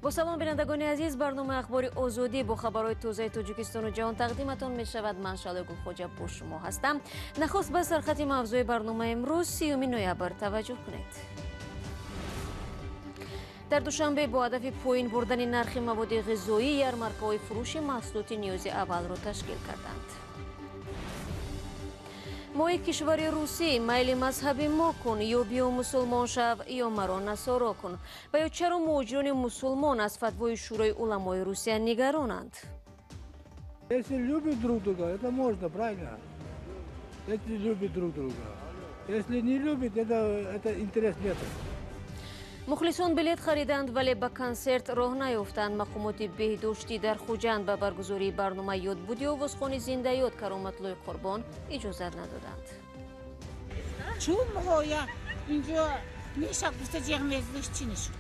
Бо салом, бинандагони азиз, барномаи Ахбори Озодӣ бо хабарҳои тозаи Тоҷикистону ҷаҳон тақдиматон мешавад. Ман Шалои Гулхоҷа бо шумо ҳастам. Нахуст ба сархати мавзӯи барномаи имрӯз, 30 ноябр, таваҷҷӯҳ кунед. Дар Душанбе бо ҳадафи поин бурдани нархи маводи ғизоӣ ярмаркаҳои фурӯши маҳсулоти ниёзи аввалро ташкил карданд. Моҳи кишвари Русӣ майли мазҳаби мо кун, ё биё мусулмон шав, ё маро насоро кун. Ва ё чаро муҳоҷирони мусулмон аз фатвои Шӯрои уламои Русия нигаронанд? Если любят друг друга, это можно, правильно? Если любят друг друга. Если не любят, это интерес нет. Мухлисон билет хариданд, вале ба консерт роҳ наёфтанд. Мақомоти беҳдоштӣ дар Хуҷанд ба баргузории барномаи ёдбуди овозхони зиндаёд Кароматлои Қурбон иҷозат надоданд. Чун моя инҷо мешав гуфта ҷеғ мезадиш, чӣ нишуд?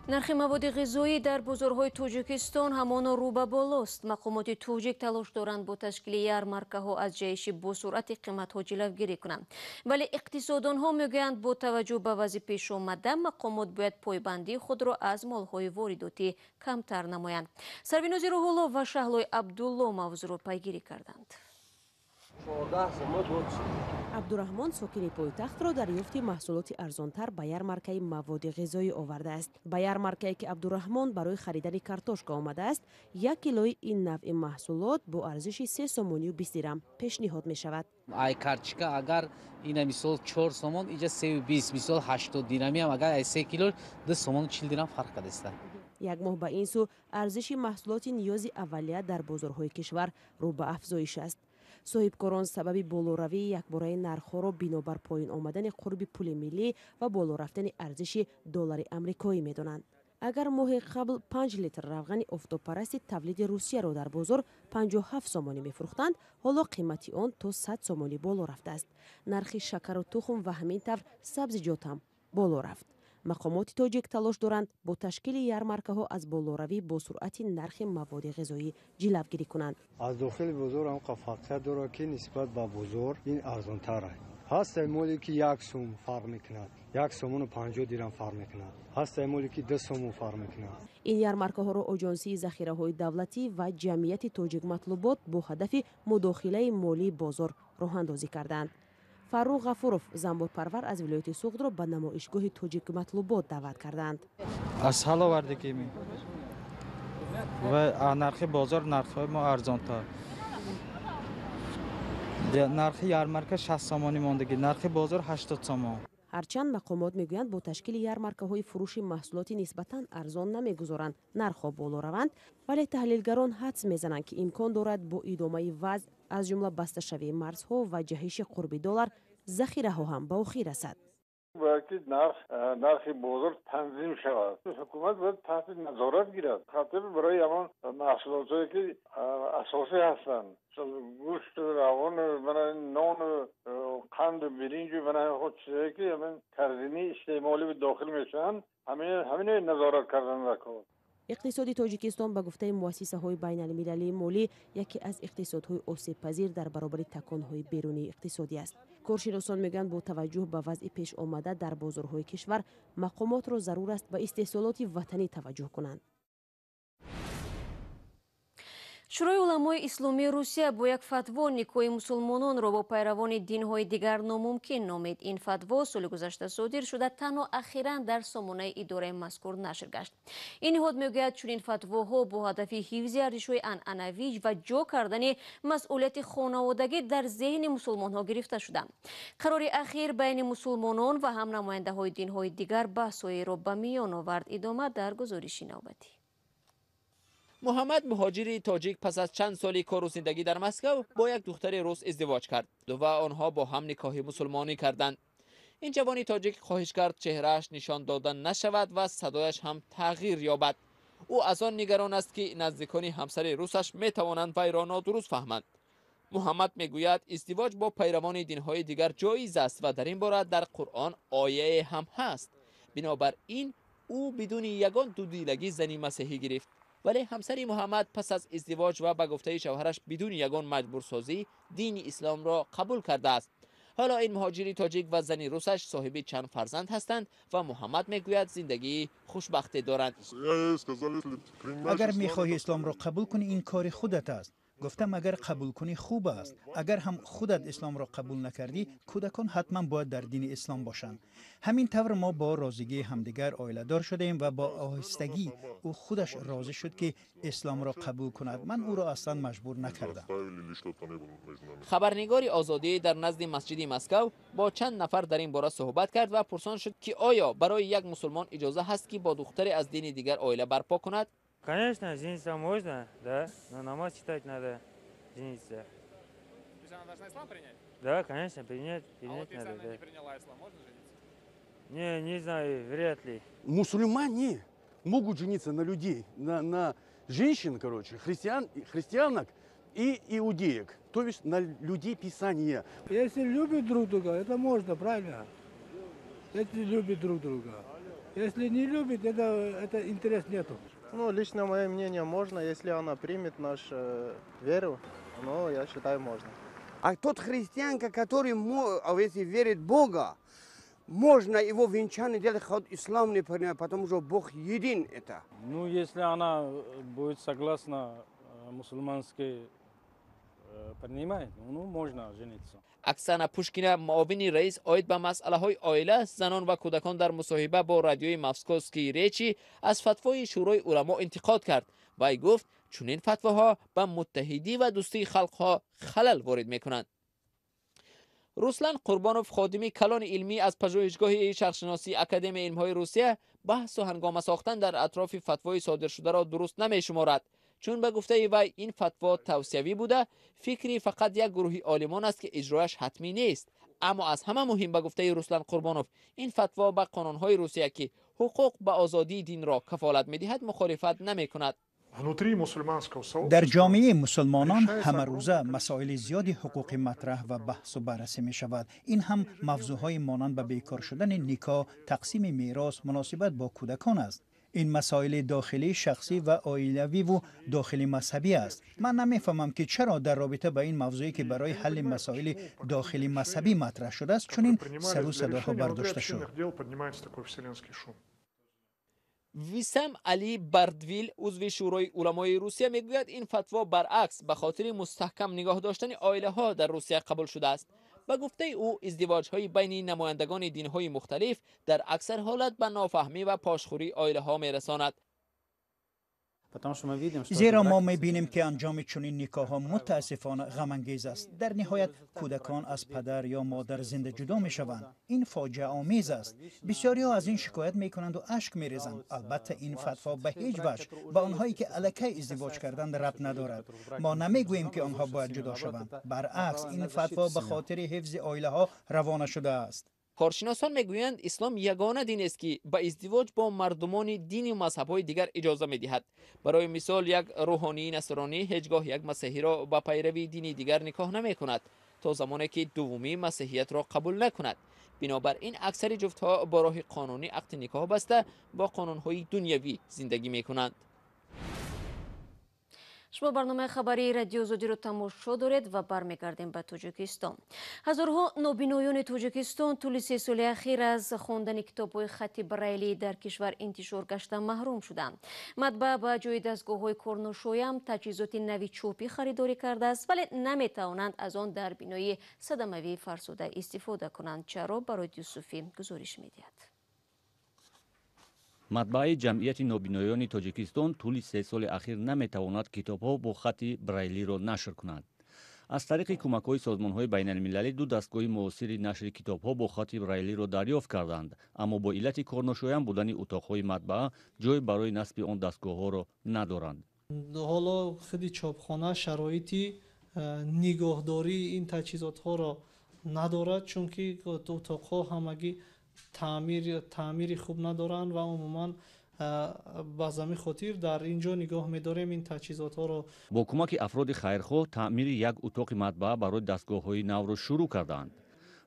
Нархи маводи ғизоӣ дар бозорҳои Тоҷикистон ҳамоно рӯ ба болост. Мақомоти тоҷик талош доранд бо ташкили ярмаркаҳо аз ҷаҳиши босуръати қиматҳо ҷилавгирӣ кунанд. Вале иқтисодонҳо мегӯянд, бо таваҷҷӯҳ ба вазъи пешомада мақомот бояд пойбандии худро аз молҳои воридотӣ камтар намоянд. Сарвинози Рӯҳулло ва Шаҳлои Абдулло мавзӯъро пайгирӣ карданд. Абдураҳмон сокини пойтахтро дарёфти маҳсулоти арзонтар ба ярмаркаи маводи ғизоӣ овардааст. Ба ярмаркае ки Абдураҳмон барои харидани картошка омадааст, як килои ин навъи маҳсулот бо арзиши 3 сомонию 20 дирам пешниҳод мешавад. Ай карточка агар ина мисол 4 сомон, иҷа 3,20, мисол 80 дирамиам агар ай 3 кило 2 сомону 40 дирам фарқ кардааст. Як моҳ ба ин сӯ арзиши маҳсулоти ниёзи аввалия дар бозорҳои кишвар рӯ ба афзоиш аст. Соҳибкорон сабаби болоравии якбораи нархҳоро бинобар поин омадани қурби пули миллӣ ва боло рафтани арзиши доллари амрикоӣ медонанд. Агар моҳи қабл 5 литр равғани офтобпарасти тавлиди Русияро дар бозор 57 сомонӣ мефурӯхтанд, ҳоло қимати он то 100 сомонӣ боло рафтааст. Нархи шакару тухм ва ҳамин тавр сабзиҷот ҳам боло рафт. Мақомоти тоҷик талош доранд бо ташкили ярмаркаҳо аз болоравӣ бо суръати нархи маводи ғизоӣ ҷилавгирӣ кунанд. Аз дохили бозор ҳам фарқият дорад, ки нисбат ба бозор ин арзонтар аст. Ҳастае моле ки 1 сум фарқ мекунад, 1 сомону 50 дирам фарқ мекунад, ҳастае моле ки 2 сомон фарқ мекунад. Ин ярмаркаҳоро Оҷонсии захираҳои давлатӣ ва ҷамъияти Тоҷикматлубот бо ҳадафи мудохилаи молии бозор роҳандозӣ карданд. Фаррух Ғафуров занборпарвар аз вилояти Суғдро ба намоишгоҳи Тоҷикматлубот даъват карданд. Аз ҳал овардагӣ ва нархи бозор нархҳои мо арзонтар. Нархи ярмарка 60 сомонӣ мондагӣ, нархи бозор 80 сомон. Ҳарчанд мақомот мегӯянд, бо ташкили ярмаркаҳои фурӯши маҳсулоти нисбатан арзон намегузоранд нархҳо боло раванд, вале таҳлилгарон ҳадс мезананд, ки имкон дорад бо идомаи вазъ, аз ҷумла басташавии марзҳо ва ҷаҳиши қурби доллар, захираҳо ҳам ба охир расад. Бояд ки нархи бозор танзим шавад. Ҳукумат бояд таҳти назорат гирад, хатиб барои ҳамон маҳсулотҳое ки асосӣ ҳастанд, гӯшту равғану нону қанду биринҷу худ чизое ки ҳамин корзини истеъмолӣ дохил мешаванд, ҳамино назорат кардан даркор. Иқтисоди Тоҷикистон ба гуфтаи муассисаҳои байналмилалии молӣ яке аз иқтисодҳои осебпазир дар баробари таконҳои берунии иқтисодӣ аст. Коршиносон мегӯянд, бо таваҷҷӯҳ ба вазъи пешомада дар бозорҳои кишвар мақомотро зарур аст ба истеҳсолоти ватанӣ таваҷҷӯҳ кунанд. Шӯрои уламои исломии Русия бо як фатво никоҳи мусулмононро бо пайравони динҳои дигар номумкин номид. Ин фатво соли гузашта содир шуда, танҳо ахиран дар сомонаи идораи мазкур нашр гашт. Ин ниҳод мегӯяд, чунин фатвоҳо бо ҳадафи ҳифзи арзишҳои анъанавӣ ва ҷо кардани масъулияти хонаводагӣ дар зеҳни мусулмонҳо гирифта шуданд. Қарори ахир байни мусулмонон ва ҳам намояндаҳои динҳои дигар баҳсҳоеро ба миён овард. Идома дар гузориши навбатӣ. Муҳаммад муҳоҷири тоҷик пас аз чанд соли кору зиндагӣ дар Москав бо як духтари рус издивоҷ кард ва онҳо бо ҳам никоҳи мусулмонӣ карданд. Ин ҷавони тоҷик хоҳиш кард чеҳрааш нишон дода нашавад ва садояш ҳам тағйир ёбад. Ӯ аз он нигарон аст, ки наздикони ҳамсари русаш метавонанд вайро нодуруст фаҳманд. Муҳаммад мегӯяд, издивоҷ бо пайравони динҳои дигар ҷоиз аст ва дар ин бора дар Қуръон ояе ҳам ҳаст. Бинобар ин ӯ бидуни ягон дудилагӣ зани масеҳӣ гирифт. Вале ҳамсари Муҳаммад пас аз издивоҷ ва ба гуфтаи шавҳараш бидуни ягон маҷбурсозӣ дини исломро қабул кардааст. Ҳоло ин муҳоҷири тоҷик ва зани русаш соҳиби чанд фарзанд ҳастанд ва Муҳаммад мегӯяд, зиндагии хушбахте доранд. Агар мехоҳӣ исломро қабул кунӣ, ин кори худат аст. Гуфтам, агар қабул кунӣ, хуб аст. Агар ҳам худат исломро қабул накардӣ, кӯдакон ҳатман бояд дар дини ислом бошанд. Ҳамин тавр мо бо розигии ҳамдигар оиладор шудаем ва бо оҳистагӣ ӯ худаш розӣ шуд, ки исломро қабул кунад. Ман ӯро аслан маҷбур накардам. Хабарнигори Озодӣ дар назди масҷиди Москав бо чанд нафар дар ин бора суҳбат кард ва пурсон шуд, ки оё барои як мусулмон иҷоза ҳаст, ки бо духтаре аз дини дигар оила барпо кунад? Конечно, жениться можно, да, но намаз читать надо, жениться. То есть она должна ислам принять? Да, конечно, принять, принять А вот если надо, она да. не приняла ислам, можно жениться? Не, не знаю, вряд ли. Мусульмане могут жениться на людей, на женщин, короче, христиан, христианок и иудеек, то есть на людей Писания. Если любят друг друга, это можно, правильно? Если любят друг друга. Если не любят, это интерес нету. Ну, лично мое мнение, можно, если она примет нашу веру, но я считаю, можно. А тот христианка, который, если верит в Бога, можно его венчание делать, хоть ислам не принимает, потому что Бог един это. Ну, если она будет согласна мусульманской принимает, ну, можно жениться. Оксана Пушкина, муовини раис оид ба масъалаҳои оила, занон ва кӯдакон, дар мусоҳиба бо радиои «Московские речи» аз фатвои Шӯрои уламо интиқод кард. Вай гуфт, чунин фатвоҳо ба муттаҳидӣ ва дӯстии халқҳо халал ворид мекунанд. Руслан Қурбонов, ходими калони илмӣ аз Пажӯҳишгоҳи шарқшиносии Академияи илмҳои Русия, баҳсу ҳангома сохтан дар атрофи фатвои содиршударо дуруст намешуморад, чун ба гуфтаи вай, ин фатво тавсиявӣ буда, фикри фақат як гурӯҳи олимон аст, ки иҷрояш ҳатмӣ нест. Аммо аз ҳама муҳим, ба гуфтаи Руслан Қурбонов, ин фатво ба қонунҳои Русия, ки ҳуқуқ ба озодии динро кафолат медиҳад, мухолифат намекунад. Дар ҷомеаи мусулмонон ҳамарӯза масоили зиёди ҳуқуқӣ матраҳ ва баҳсу баррасӣ мешавад. Ин ҳам мавзӯъҳои монанд ба бекор шудани никоҳ, тақсими мерос, муносибат бо кӯдакон аст. Ин масоили дохилӣ, шахсӣ ва оилавиву дохили мазҳабӣ аст. Ман намефаҳмам, ки чаро дар робита ба ин мавзӯе, ки барои ҳалли масоили дохили мазҳабӣ матраҳ шудааст, чунин сару садоҳо бардошта шуд. Висам Али Бардвил, узви Шӯрои уламои Русия, мегӯяд, ин фатво баръакс ба хотири мустаҳкам нигоҳ доштани оилаҳо дар Русия қабул шудааст. Ба гуфтаи ӯ, издивоҷҳои байни намояндагони динҳои мухталиф дар аксар ҳолат ба нофаҳмӣ ва пошхӯрии оилаҳо мерасонад. Зеро мо мебинем, ки анҷоми чунин никоҳҳо мутаассифона ғамангез аст. Дар ниҳоят кӯдакон аз падар ё модар зинда ҷудо мешаванд. Ин фоҷиаомез аст. Бисёриҳо аз ин шикоят мекунанду ашк мерезанд. Албатта, ин фатво ба ҳеҷ ваҷҳ ба онҳое, ки аллакай издивоҷ карданд, рабт надорад. Мо намегӯем, ки онҳо бояд ҷудо шаванд. Баръакс, ин фатво ба хотири ҳифзи оилаҳо равона шудааст. Коршиносон мегӯянд, ислом ягона динест, ки ба издивоҷ бо мардумони дину мазҳабҳои дигар иҷоза медиҳад. Барои мисол, як рӯҳонии насронӣ ҳеҷ гоҳ як масеҳиро ба пайравии дини дигар никоҳ намекунад, то замоне ки дуввумӣ масеҳиятро қабул накунад. Бинобар ин, аксари ҷуфтҳо бо роҳи қонунӣ ақди никоҳ баста, бо қонунҳои дунявӣ зиндагӣ мекунанд. Шумо барномаи хабарии Радио Озодиро тамошо доред ва бармегардем ба Тоҷикистон. Ҳазорҳо нобиноёни Тоҷикистон тӯли 3 соли ахир аз хондани китобҳои хатти брайлӣ дар кишвар интишор гашта маҳрум шуданд. Матбаа ба ҷои дастгоҳҳои корношоям таҷҳизоти нави чопӣ харидорӣ кардааст, вале наметавонанд аз он дар бинои садамавии фарсуда истифода кунанд. Чаро, Барои Юсуфӣ гузориш медиҳад. Матбааи Ҷамъияти нобиноёни Тоҷикистон тӯли 3 соли ахир наметавонад китобҳо бо хатти брайлиро нашр кунад. Аз тариқи кӯмакҳои созмонҳои байналмилалӣ ду дастгоҳи муосири нашри китобҳо бо хатти брайлиро дарёфт карданд, аммо бо иллати корношоям будани утоқҳои матбаа ҷой барои насби он дастгоҳҳоро надоранд. Ҳоло худи чопхона шароити нигоҳдории ин таҷҳизотҳоро надорад, чунки утоқҳо ҳамагӣ таъмири хуб надоранд ва умуман ба замин хотир дар ин ҷо нигоҳ медорем ин таҷҳизотҳоро. Бо кӯмаки афроди хайрхоҳ таъмири як утоқи матбаа барои дастгоҳҳои навро шурӯъ карданд.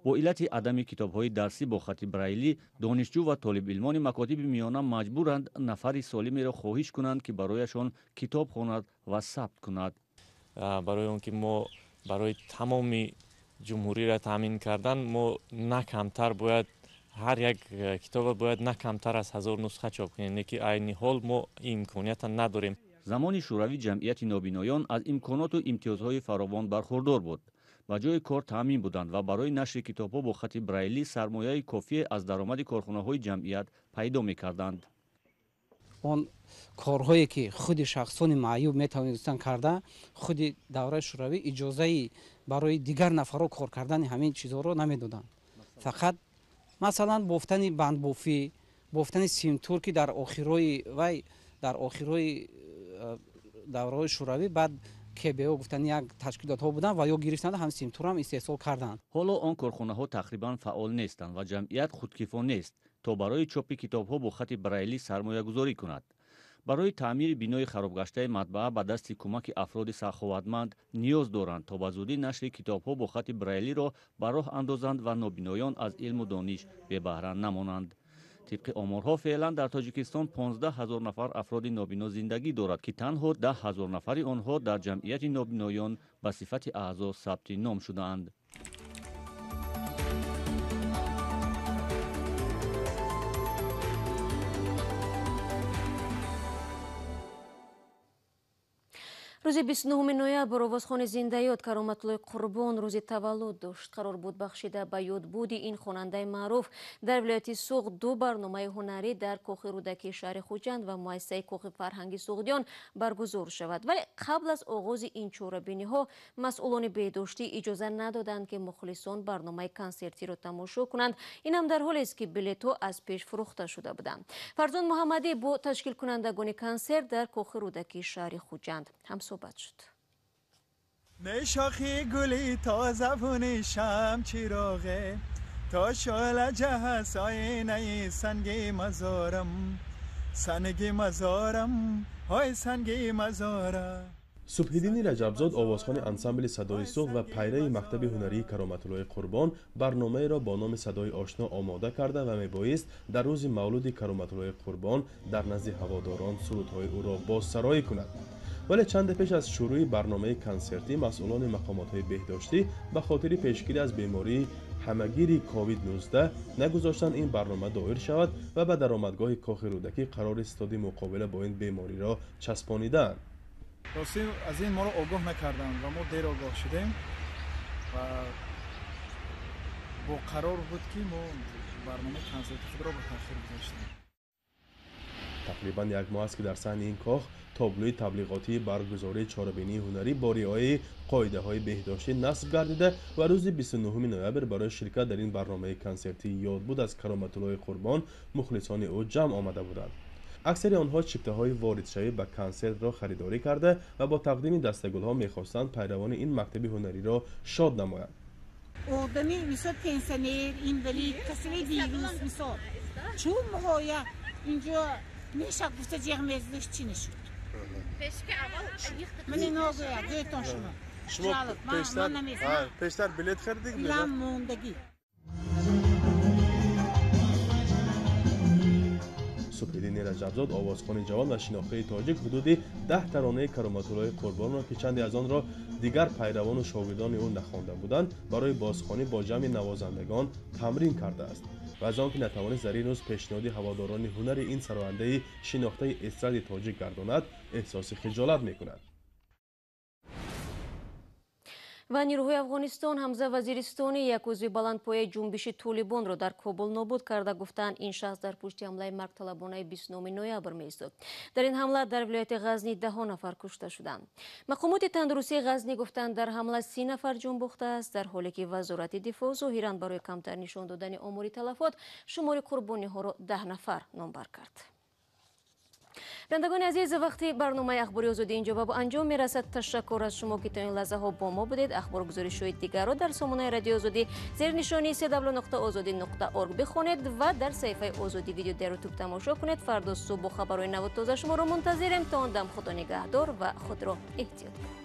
Бо иллати адами китобҳои дарсӣ бо хатти брайлӣ, донишҷӯ ва толибилмони макотиби миёна маҷбуранд нафари солимеро хоҳиш кунанд, ки барояшон китоб хонад ва сабт кунад. Барои он ки мо барои тамоми ҷумҳуриро таъмин кардан мо на камтар бояд ҳар як китобро бояд на камтар аз 1000 нусха чоп кунем, не ки айни ҳол мо имкониятро надорем. Замони шӯравӣ ҷамъияти нобиноён аз имконоту имтиёзҳои фаровон бархурдор буд. Ба ҷои кор таъмин буданд ва барои нашри китобҳо бо хати брайлӣ сармояи кофие аз даромади корхонаҳои ҷамъият пайдо мекарданд. Он корҳое ки худи шахсони маъюб метавонистанд карда, худи давраи шӯравӣ иҷозаи барои дигар нафарҳо кор кардани ҳамин чизҳоро намедоданд. Фақат масалан бофтани бандбофӣ, бофтани симтур, ки дар охирои вай дар охирои давраҳои шӯравӣ баъд КБО гуфтани як ташкилотҳо буданд ва ё гирифтанд, ҳам симтурам истеҳсол карданд. Ҳоло он корхонаҳо тақрибан фаъол нестанд ва ҷамъият худкифо нест то барои чопи китобҳо бо хати брайлӣ сармоягузорӣ кунад. Барои таъмири бинои харобгаштаи матбаа ба дасти кӯмаки афроди саховатманд ниёз доранд то ба зудӣ нашри китобҳо бо хати брайлиро ба роҳ андозанд ва нобиноён аз илму дониш бебаҳра намонанд. Тибқи оморҳо феълан дар Тоҷикистон 15 000 нафар афроди нобино зиндагӣ дорад, ки танҳо 10 000 нафари онҳо дар ҷамъияти нобиноён ба сифати аъзо сабти ном шудаанд. Рӯзи 29 ноябр овозхони зиндаёд Кароматуллои Қурбон рӯзи таваллуд дошт. Қарор буд бахшида ба ёдбуди ин хонандаи маъруф дар вилояти Суғд ду барномаи ҳунарӣ дар Кохи Рӯдакии шаҳри Хуҷанд ва муассисаи Кохи фарҳанги Суғдиён баргузор шавад. Вале қабл аз оғози ин чорабиниҳо масъулони беҳдоштӣ иҷоза надоданд, ки мухлисон барномаи консертиро тамошо кунанд. Инам дар ҳолест, ки билетҳо аз пеш фурӯхта шуда буданд. Фарзон Муҳаммадӣ бо ташкилкунандагони консерт дар Кохи Рӯдакии шаҳри Хуҷанд ҳамсӯҳбат шуд. Нешохи гули тозабуни шам чироғе то шола ҷаҳасоинаи санги мазорам, санги мазорам, ҳой санги мазорам. Субҳиддини Раҷабзод, овозхони ансамбли Садои Суғд ва пайрави мактаби ҳунарии Кароматуллои Қурбон, барномаеро бо номи Садои Ошно омода карда ва мебоист дар рӯзи мавлуди Кароматуллои Қурбон дар назди ҳаводорон сурудҳои ӯро бозсароӣ кунад. Вале чанде пеш аз шурӯи барномаи консертӣ масъулони мақомотҳои беҳдоштӣ ба хотири пешгирӣ аз бемории ҳамагири COVID-19 нагузоштанд ин барнома доир шавад ва ба даромадгоҳи Кохи Рӯдакӣ қарори ситоди муқобила бо ин бемориро часпонидаанд. Рости аз ин моро огоҳ накарданд ва мо дер огоҳ шудем ва бо қарор буд, ки мо барномаи консерти худро ба таъхир гузоштем. Тақрибан як моҳ аст, ки дар саҳни ин кох таблои таблиғотии баргузории чорабинии ҳунарӣ бо риояи қоидаҳои беҳдоштӣ насб гардида ва рӯзи 29 ноябр барои ширкат дар ин барномаи консертии ёдбуд аз Кароматуллои Қурбон мухлисони ӯ ҷамъ омада буданд. Аксари онҳо чиптаҳои воридшавӣ ба консертро харидорӣ карда ва бо тақдими дастагулҳо мехостанд пайравони ин мактаби ҳунариро шод намоянд. Одами мисол пенсионер, инвалид, касали вирус мисол чун моҳоя инҷо мешак гуфта ҷеғ мезадаш, чӣ нашуд? Мани ногӯя гӯятон шумо. Шумо пештар билет харидед? Илам мондагӣ. Субҳиддини Раҷабзод, овозхони ҷавон ва шинохтаи тоҷик, ҳудуди 10 таронаи Кароматуллои Қурбонро, ки чанде аз онро дигар пайравону шогирдони ӯ нахонда буданд, барои бозхонӣ бо ҷамъи навозандагон тамрин кардааст. Ва аз он ки натавонист дар ин рӯз пешниҳоди ҳаводорони ҳунари ин сарояндаи шинохтаи эстради тоҷик гардонад, эҳсоси хиҷолат мекунад. Ва нирӯҳои Афғонистон Ҳамза Вазиристони, як узви баландпояи ҷунбиши Толибонро дар Кобул нобуд карда, гуфтанд, ин шахс дар пушти ҳамлаи маргталабонаи 29 ноябр меистод. Дар ин ҳамла дар вилояти Ғазни даҳо нафар кушта шуданд. Мақомоти тандурустии Ғазни гуфтанд, дар ҳамла 30 нафар ҷон бохтааст, дар ҳоле ки Вазорати дифоъ зоҳиран барои камтар нишон додани омори талафот шумори қурбониҳоро 10 нафар номбар кард. Бинандагони азиз, вақти барномаи Ахбори Озодӣ инҷо ба анҷом мерасад. Ташаккур аз шумо, ки то ин лаҳзаҳо бо мо будед. Ахбору гузоришҳои дигарро дар сомонаи Радиои Озодӣ зери нишонии cw.ozodi.org бихонед ва дар саҳифаи Озодӣ видео дар Ютуб тамошо кунед. Фардо субҳ бо хабарҳои наву тоза шуморо мунтазирем. То он дам Худо нигаҳдор ва худро эҳтиёт кунед.